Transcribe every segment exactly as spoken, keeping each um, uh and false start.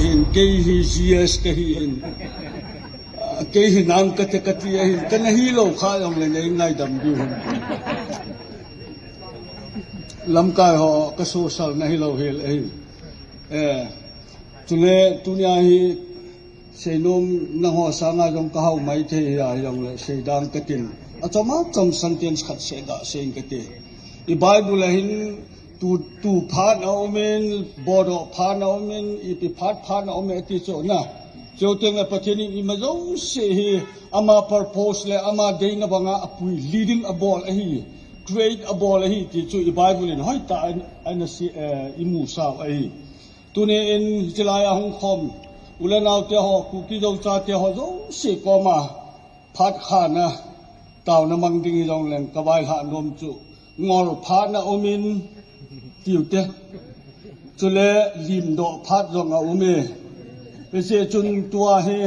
Kei hi G S kahi in. Ah, kei hi nang kate kati ahin. Kana hilou kha jongle nei ngaidam diu hin. Lamkai ho ka social na hilou hel ahi. Eh, chule tunia hi seinom nangho sanga jong ka hao maithei hi ahi jongle seidang katin. Achom achom sentence khat seh gasei ing kate. I Bible a hin tu, tu phat aumin, bodoh phat aumin, ipi phat phat aumin ati chu na. Chuteng le Pathen in ima jouse hi ama purpose le ama deina banga apui, leading abol ahi, create abol ahi ti chu i Bible in hoitah a ana sei, eh, imu sau ahi. Tuni in hichelai a hung khom u le nao te ho, Kuki Zo chate ho jouse koma phat khat na taona mang ding hi jongleng ka vaihla nom chu ngol phat na umin tiu te. Chule limdoh phat jong aum e. Hiche chun tua hi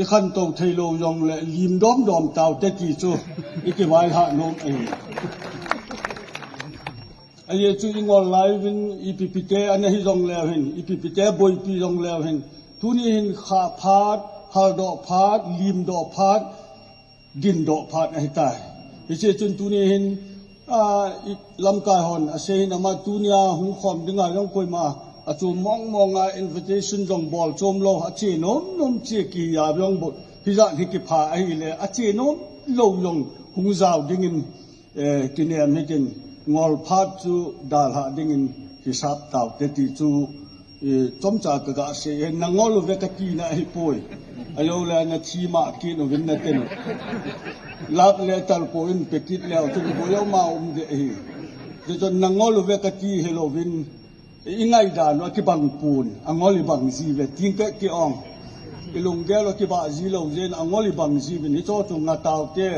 i khantou thei lou jongle limdom dom tau te ti chu i kivaihla nom ahi. Ajeh chu i ngol lai uvin ipi ipi te ana hi jongleu hin, ipi ipi te boipi jongleu hin. Tuni hin kha phat, haldoh phat, limdoh phat, dindoh phat ahitai. Hiche chun tuni hin, a, i, lamkai hon asei hin ama tunia hung khom dinga jong koima achom mong monga invitation jong bol chom lou, ache nom nom che kihi a jong bol. Hijat hi kipha ahile, ache nom lou jong hung jao dingin, eh, kinem hitin, ngol phat chu dalha dingin hisap tau te ti chu, eh, chomcha ka gasei e, na ngol uve kati na ahipoi. Ajole na thi ma kit uvin na ten. Lap le tal ko in pe kit leu chun boi ama um de ahi. Chuchun na ngol uve kati hilouvin, i ngaidan u akibang pon, angol ibang jiuve, ting kati ong. I lunggel u kibah ji lou jeh in angol ibang jiuvin, hicho chu nga tau te,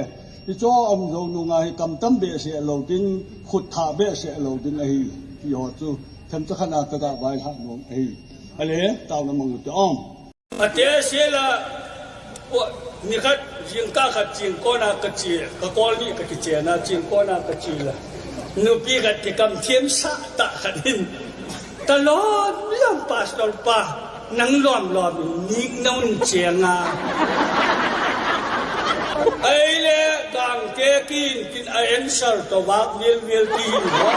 hicho um jou nunga hi kamtam behseh lou ding, khut tha behseh lou ding ahi, ti ho chu, themcha khat a ka gavaihla nom ahi. Ale, taona mang u te ong. Ate sela, o, nikhat, jingkah khat, jingkah kona kache, ka kol ni ka kichena, jingkah kona kache la. Nupi khat kikam thiem sah tah khat in. Ka lom lom pastor pa, nang lom lom in, nik naun chenga. Ahile, kang ke kin, kin a answer to vak vil vil ti hin ho.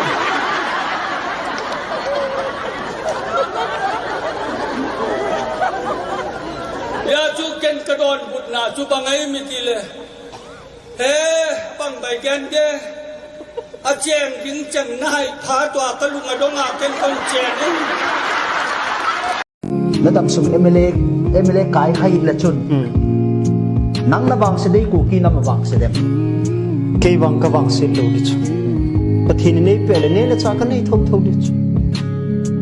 Hia chu ken ka donbutna chu bang ahi em ti le. He, bang bai gen ge. Acheng ding cheng nahai phat ua ka lung adong a ken kong cheng in. Na dam sung M L A, M L A kai hai le chun. Hmm. Nang na vangse dei Kuki nam vangse dem. Kei vang ka vangse lou di chu. Pathen in nei pe le nei le cha ka nei thotho di chu.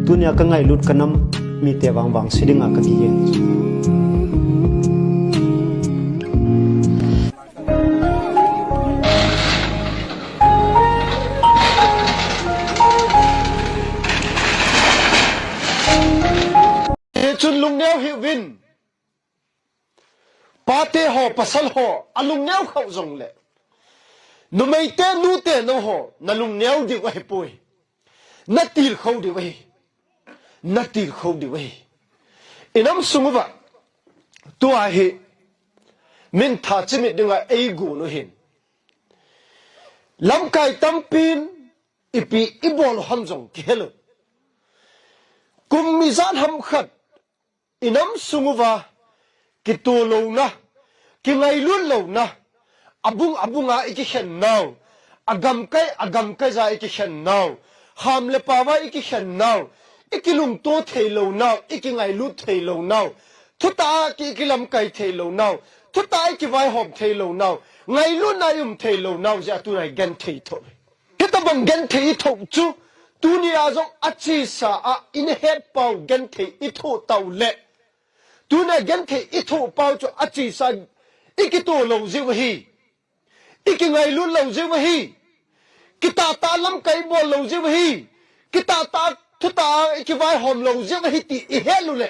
Tunia ka ngailut ka nam mite vang vangse dinga ka kigel chu. Hichun lungneo hih uvin. Pate ho, pasal ho, alungneo khauh jongle. Numeite, nute, nangho, nalungneo diu ahipoi. Natilkhou diu ahi. Natilkhou diu ahi. Inam sung uva. Tua hi. Min tha chimit dinga eigon u hin. Lamkai tampin ipi ibol u ham jong kihelou. Kum ijat ham khat. Inam sung uva, kitoh louna, kingailut louna, abung abunga ikikhen nau, agamkai agamkai ja ikikhen nau, ham le pao va ikikhen nau, ikilungto thei lou nau, ikingailut thei lou nau, thutah a ki, ikilamkai thei lou nau, thutah a ikivaihom thei lou nau, ngailutna ium thei lou nau, jeh a tuna igenthei thoh. Hitabang genthei ithoh chu, tunia jong achesa a, ina hetpau genthei ithoh tau le. Tunia genthei ithoh pau chu achesa, ikitoh lou jeh u ahi. Ikingailut lou jeh u ahi. Kitahtah lamkai ibol lou jeh u ahi. Kitahtah thutah a ikivaihom lou jeh u ahi ti ihet u le.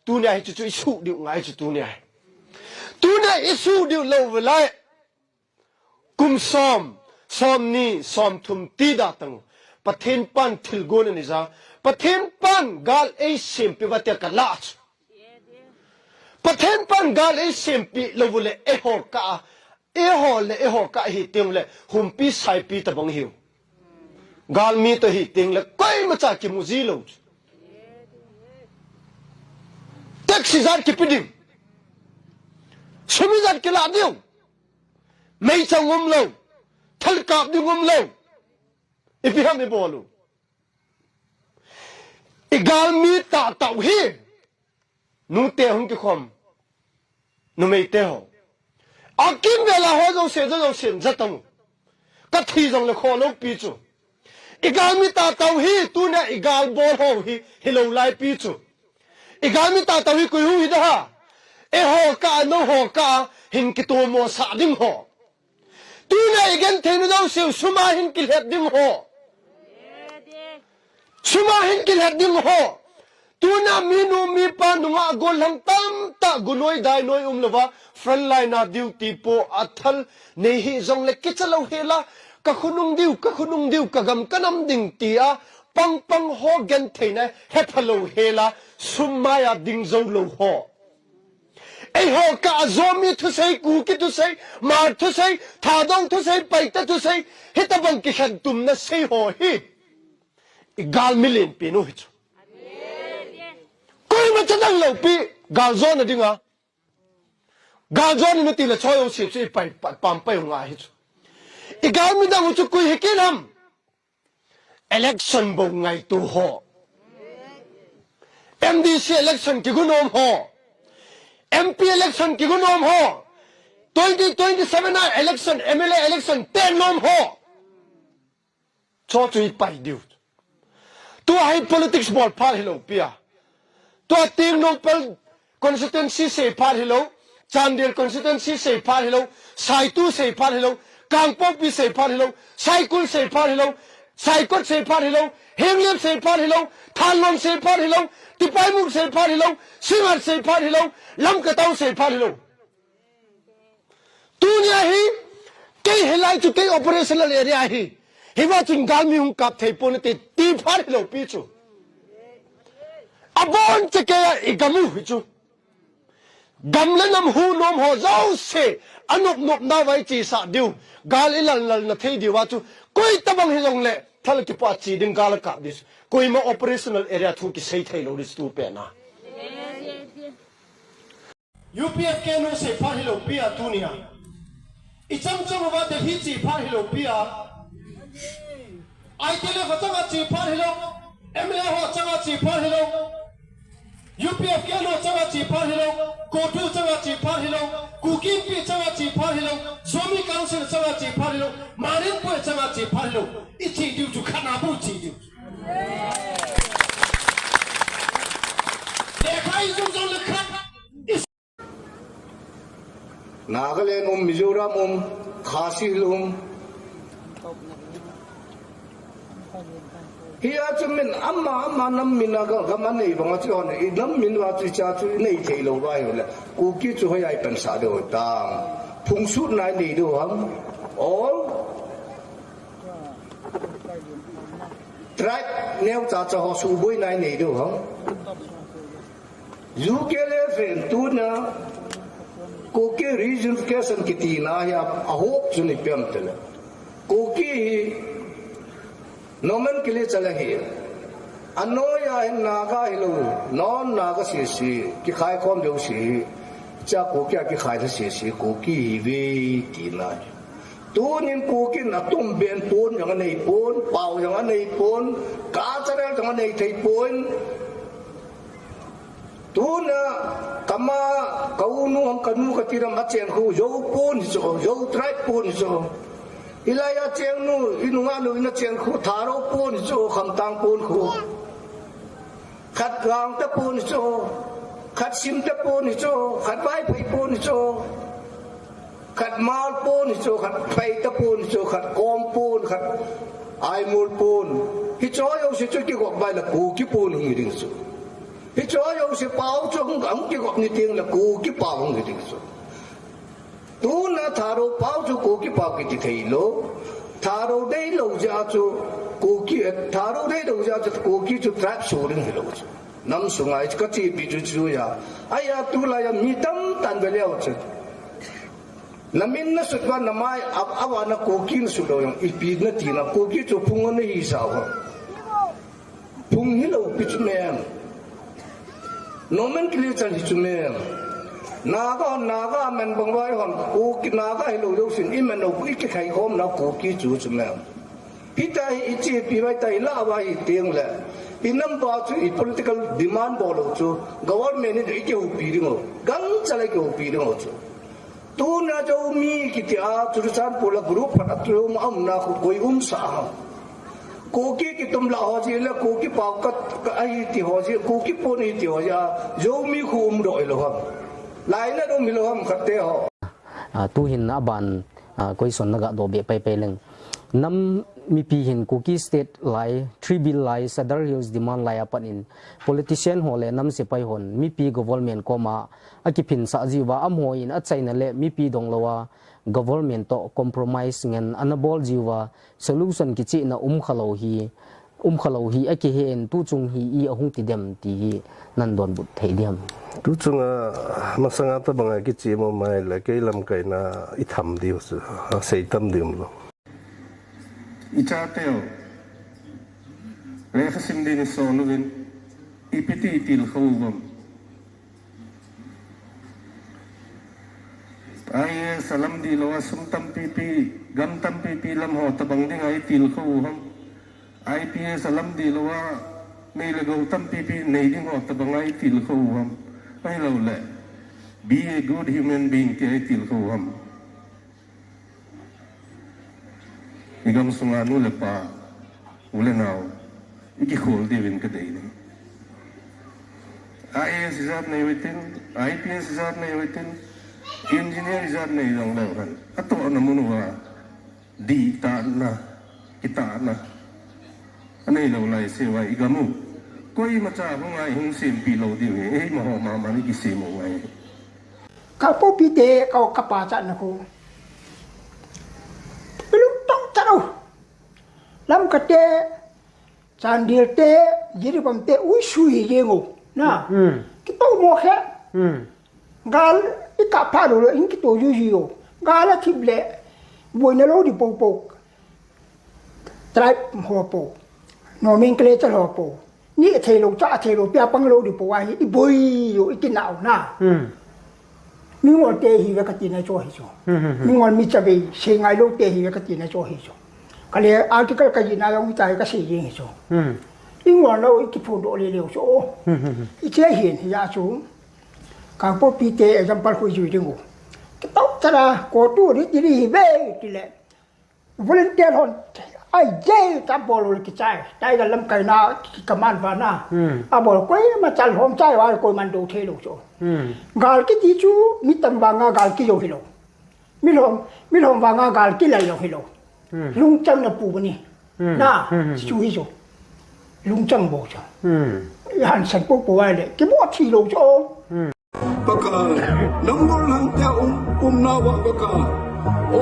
Tunia hichu chu isuh diu ngai chu tunia hi. Tunia isuh diu lou u le. Kum som, somni, somthum ti da tang u. Pathen pan thilgon anei ja. Pathen pan gal eisempeh uva tia kalah chu. Pathen pan gal eisempeh lou uleh, eiho kah a, eiho le eiho kah a hi teng uleh, humpi saipi tabang hiu. Galmi toh hi teng uleh, koimacha kimu ji lou. Taxi jat kipe ding. Sum ijat kila diu. Meichang umlou. Thal kap ding umlou. Ipi ham ibol u. Igalmi tahtah u hi. Nute hung kikhom. Numeite ho. Akimvel a ho jouse, jo jouse, jat tang u. Kathi jongle kholou pi chu. Igalmi tahtah u hi, tunia igal bol ho hi, hilou lai pi chu. Igalmi tahtah u hi koi hung hi da ha. Eiho kah a, nangho kah a, hin kitomosah ding ho. Tunia igenthei na jouse u, sum a hin kilhet ding ho. Sum a hin kilhet ding ho. Tunia minu mipa nungah gollhang tamtah gunoi dainoi umlouva, frontline a duty po a thal nei hi jongle kicha lou hela, ka khonung diu, ka khonung diu, ka gam ka nam ding tia, pangpang ho gentheina hepha lou hela, sum mai a ding jou lou ho. Eiho kah a Zomi thusei, Kuki thusei, Hmar thusei, Thadou thusei, Paite thusei, hitabang kikhen tumna sei ho hi. Igalmi lenpen u hi chu. Koima cha dang lou pi, gal jona dinga. Gal jona nati le choi u sip chu ipai, pa, pam pai u ngai hi chu. Igalmi dang u chu koi hi kit ham. Election bou ngaito ho. M D C election kigo nom ho. M P election kigo nom ho. Twenty twenty-seven a election, M L A election, ten nom ho. Cho chu ipai diu. Tua hi politics bol phat hilou pi a. Tua Tengnoupal constituency sei phat hilou, Chandel constituency sei phat hilou, Saitu sei phat hilou, Kangpokpi sei phat hilou, Saikul sei phat hilou, Saikot sei phat hilou, Henglep sei phat hilou, Thanlon sei phat hilou, Tipaimukh sei phat hilou, Singngat sei phat hilou, Lamka town sei phat hilou. Tunia hi, kei hilai chu kei operational area hi. Hiva chun galmi hung kap thei pon nate ti phat hilou pi chu. Abon chekei a igam u hi chu. Gam le nam hu nom ho jouse, anop nop nauva ichesah diu. Gal ilal lal na thei diu a chu. Koi tabang hi jongle, thal kipa che ding gal akap ding chu. Koima operational area thu kisei thei lou ding chu tu pen a. U P F K no sei phat hilou pi a tunia. Icham cham uva Delhi che phat hilou pi a. I T L F achanga che phat hilou. M L A ho achanga che phat hilou. U P F K no achanga che phat hilou. CoTU achanga che phat hilou. Kuki Inpi achanga che phat hilou. Zomi Council achanga che phat hilou. Hmar Inpi achanga che phat hilou. Iche diu chu khat na bou che diu. Lekha ijou jong le khat. Nagaland um, Mizoram um, Khasi Hills um. Hia chu min ama, ama nam min a ga, gam anei banga chu hon, inam min uva chu icha chu inei thei lou uva ahile. Kuki chu hoiya ipansah diu ham. Phungsutna inei diu ham. All tribe neocha cha ho suhboina inei diu ham. U K L F in tuna Kuki reunification kitina hi a, a hope chu ipi ham itile. Kuki hi nomenclature ahi. Anoiya hin Naga hilou, non Naga sese, kikhai khom diu sese. Cha Kuki a kikhai na sese, Kuki ihiuve tina hi. Tunin Kuki in atumbeh pon jong anei pon, pao jong anei pon, cultural jong anei thei pon. Tuna kama, ka unu ham, kanu kati ram achen khu, Zou pon hichu, Zou tribe pon hichu. Hilai a chengnu, inungah nu in achen khu, Thadou pon hichu, Khamtang pon khu. Khat Gangte pon hichu, khat Simte pon hichu, khat Vaiphei pon hichu. Khat Hmar pon hichu, khat Paite pon hichu, khat Kom pon, khat Aimol pon. Hicheho jouse chu kigop uva ahile Kuki pon hung hi ding chu. Hicheho jouse pao chu hung, hung kigop ni tengle Kuki pao hung hi ding chu. Tuna Thadou pao chu Kuki pao kiti thei lou. Thadou deilou jeh a chu Kuki, eh, Thadou deilou jeh a chu Kuki chu tribe soh ding hilou chu. Nam sunga i kachepi chu chu ahi. Ahi a tulai a mi tamtah in ve leu chu. Namin nasut uva namai a, avana Kuki nasut lou jong ipi nati na Kuki chu phung nahisah uva. Phung hilou pi chu mem. Nomenclature hi chu mem. Naga, Naga amen bang uva eihon Kuki Naga hilou jousen imen lou i kikhai khomna Kuki chu chu mem. Hitia hi ichepi uva, hitia hi ilah uva hi teng le, i number chu i political demand bol lou chu, government in eikihoupi ding u, gangchal a eikihoupi ding u chu. Tuna Zomi kiti a, Churachandpur a group khat a chu um, a umna khu koi umsah ham. Kuki kitum lah ho jeh le, Kuki pao ka, ka ahi ti ho jeh, Kuki pon ahi ti ho jeh a, Zomi khu umdoh hilou ham. Lainat um hilou ham khatte ho. Ah, tuhin aban, ah, question naga doh be paipai leng. Nam mipi hin Kuki State lai, Three Bill lai, Sadar Hills demand lai apat in politician ho le nam sepai hon mipi government koma akiphinsah jiuva, amaho in achaina le mipi donglou a government toh compromise ngen ana bol jiuva, solution kichehna umkhalou hi, umkhalou hi akihen, tuchung hi i ahung ti dem ti hi nan donbut thei diam? Tuchunga masanga tabanga kicheh mo mai le kei lamkaina i tham diu chu, asei tam diu lou. I chateu lekha sim din i son uvin, ipi ti i tilkhou uvam? I A S a lam dihlou a sum tampipi, gam tampipi lam ho tabang dinga i tilkhou u ham? I P S a lam dihlou a nei le gou tampipi nei ding ho tabanga i tilkhou u ham? Ahilouleh, be a good human being tia i tilkhou u ham? I gam sunga nu le pa, u le nao, i kikhol diuvin ka dei ding. I A S ijat nei uhitin, I P S ijat nei uhitin, engineer ijat nei jongleu hen, atohna mun uva dihtahna, kitahna anei lou laiseuva i gam u koimacha hunga i hung sempi lou diu hi, eimaho mama i kisem u ngai. Kangpokpi te, ka, ka pachatna khu, i lungtong chat u. Lamka te, Chandel te, Jiribam te, uisui jeng u. Na. Hmm. Kitoh mo khe. Hmm. Gal i kap phat lou le, in kitoh juiji u. Gal athip le, boina lou di popo. Tribe ho po, nomenclature ho po, neh theilou, chah theilou, pia panglou di po ahi, i boi u, i kinah u na. Hmm. Mingol te hi ve kati na chu hi chu. Hmm, hmm, hmm. Mingol mi chavei, sei ngailou te hi ve kati na chu hi chu. Kale article ka jih na jong hitia hi kasei jeng hi chu. Hmm. I ngol lou, i kiphondoh lele u chu. Hmm, hmm, hmm. I che hin hia chu. Kangpokpi te example khu i jui ding u. Kitoh chat a, CoTU di, di, di hi ve, tile. Volunteer hon, ai je, ta bol u le kichai. Tiger lamkaina, ki command vana. Hmm. Abol koima chal hom chai va, koiman do thei lou chu. Hmm. Gal kiti chu, mi tam vanga gal kijou hilou. Milhom, milhom vanga gal kilal lou hilou. Hmm. Lungchang na pu bani. Hmm. Na, hmm, hmm, chu hi chu. Lungchang bou chu. Hmm. I hansan popo va le, kibo thi lou chu. Hmm. Pakai, nangol lang tia um, umna uva Pakai. O,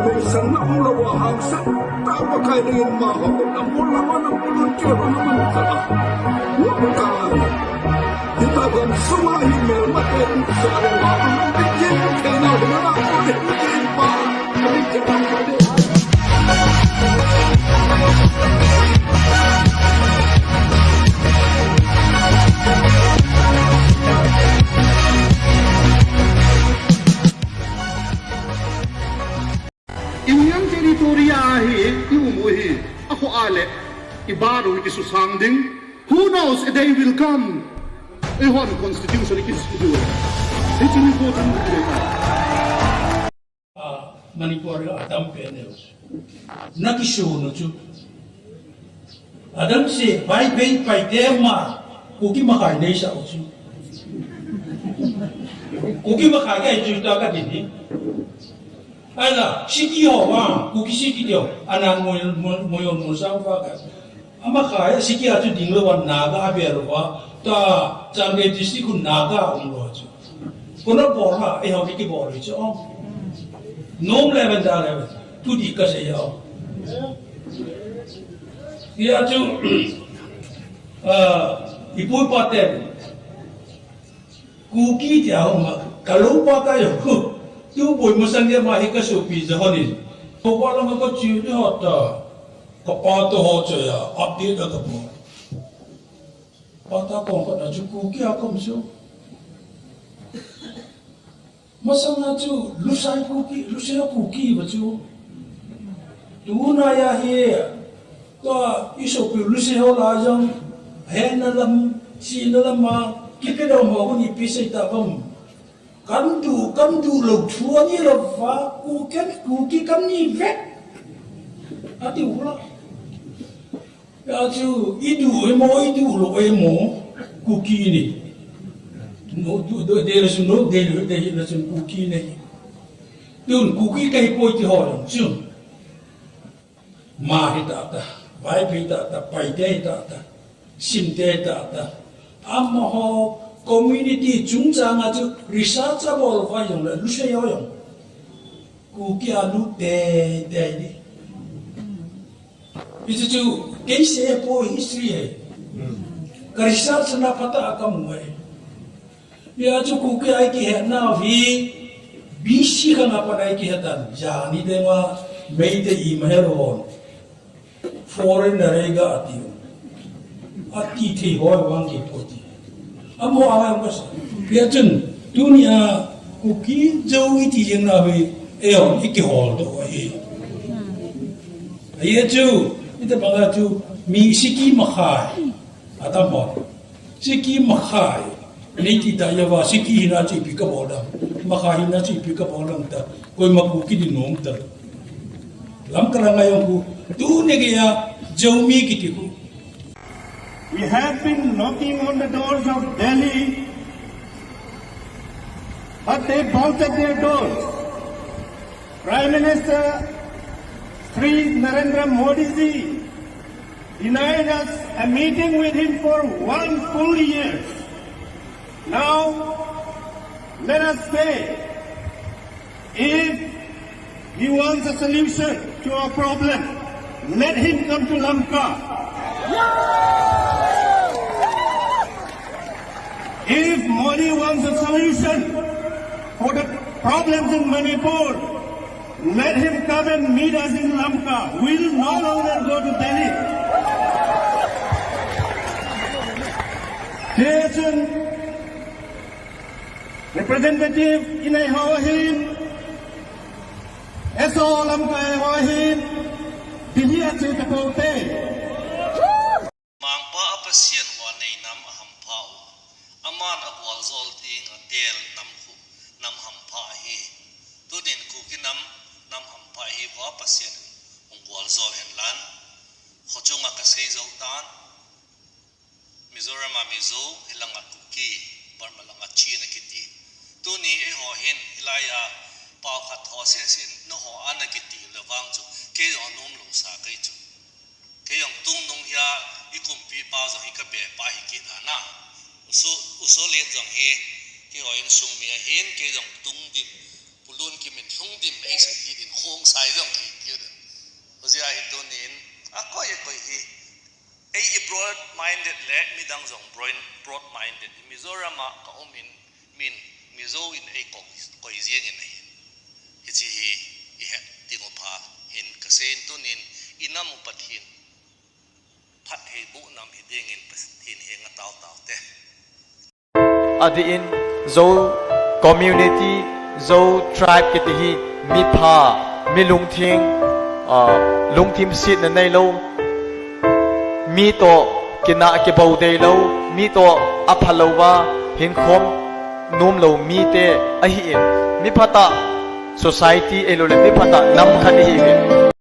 meisan na umlou uva hangsan tah Pakai nangin ma ho, nangol lang uva nangol lang tia uva naman sa. O Pakai, hita gamsunga hi melmate sa uva, ang bikin kena hina ko pa. Union Territory a hi, i um u hi, akhoh a le, i baru kisusang ding. Who knows, a day will come. Eihon constitution i kisusu. Hichu important. Ah, Manipur a tam pen e. Na kisu nu chu. Adam se, bai bai pai te ma, Kuki makai nei sa u chu. Kuki makai ka chu ta ka din ni. Ala, Siki ho wa, Kuki Siki ho, anan mo, mo, mo, mo sa fa ka. Amakai, Siki a chu ding lou a Naga a bel lou a, ta, Chandel district khu Naga um lou chu. Kono bol ha, eiho kibol u chu. Nom le ben da le ben, tu di ka sei o. Hia chu, ah, Ipu ipa ten Kuki tia hung ma, ka lou pa ka yo. Tu boi masang dia ma hi ka sopi ja hon in. Ko pa long ka chu ni ho ta. Ka pa to ho cho ya, update ka po. Pa ta kong ka na chu Kuki a kom chu. Masang a chu Lusei Kuki, Lusei Kuki ba chu. Tuna ya hi, tua i sopi Lusei ho la jong, hena lam, sina lam a, kipe dong ho ni pi sei ta bang. Kan du, kan du lou thu ani lou va, Kuki, Kuki kan ni vek. Ati u la. Ya chu, i du emo, i du lou emo, Kuki ni. No, du, du, de la sun, no, de la, de la sun, Kuki ni. Tun, Kuki ka hi poi ti ho jong chu. Ma hi ta ta, Vaiphei ta ta, Paite hi ta ta, Simte hi ta ta. Amaho community chungchang a chu research a bol vai jong le, Lusei ho jong. Kuki a lut tei tei ni. Hichu chu, kei sei poi history hi. Ka research na phat a ka mu e. Hia chu Kuki a i kihetna u hi, B C khang a pat a i kihet tan, jani te ma, Meitei ima helou hon. Foreigner ei ga ati u. Ati thei hoi vang kei poi ti. Amaho a hoi ma sa. Hia chun, tuni a Kuki Zo i ti jeng na u hi, eiho i kihol doh u ahi. Hia chu, i ta bang a chu, mi siki makhai. Atam ho. Siki makhai. Nei ti ta ya va, siki hina chu ipi ka bol dam. Makhai hina chu ipi ka bol dam ta. Koima Kuki di nom ta. Lamka lang a jong khu. Tuni gei a, Zomi kiti khu. We have been knocking on the doors of Delhi, but they bolted their doors. Prime Minister Shri Narendra Modi ji denied us a meeting with him for one full year. Now, let us say, if he wants a solution to our problem, let him come to Lamka. If Modi wants a solution for the problems in Manipur, let him come and meet us in Lamka. We will no longer go to Delhi. Jason, representative in a ho hin, S O Lamka a ho hin, Delhi a che ta ko te. Mangpa a Pasian hua nei nam a hampha u. Aman a gualzol ding a tel nam khu, nam hampha ahi. Tunin Kuki nam, nam hampha ahi hua Pasian hung gualzol hen lan. Khochunga ka sei zo tan. Mizoram a Mizo, hilanga Kuki, Burma langa Chin a kiti. Tuni eiho hin, hilai a, pau khat ho seh seh, na ho ana kiti le vang chu, kei jong nom lou sa kei chu. Kei jong tungnung hia i kumpipa jong hi ka bepa hi kit a na. U Soh, u Sohlen jong hi, keiho insung mi ahin, kei jong tungdim, Pu Lunkim in lhungdim, ei sa kit in Khongsai jong kikit in. Hijeh a hi tunin, a koi, a koi hi, ei i broad minded le midang jong broad, broad minded. Mizoram a ka um in, min, Mizo in ei koi, koi jing in ahi. Hiche hi i het ding u pha hin ka sei in tunin i nam u Pathen phattheiboh nam hi dingin Pathen henga tao tao te. Adeh in Zo community, Zo tribe kiti hi mipha, mi lungthim, ah, lungthim setna neilou, mi toh kinah kibou deilou, mi toh aphalou va hinkhom nomlou mite ahin, mi phatah society ahilouleh mi phatah nam khat ihiuvin.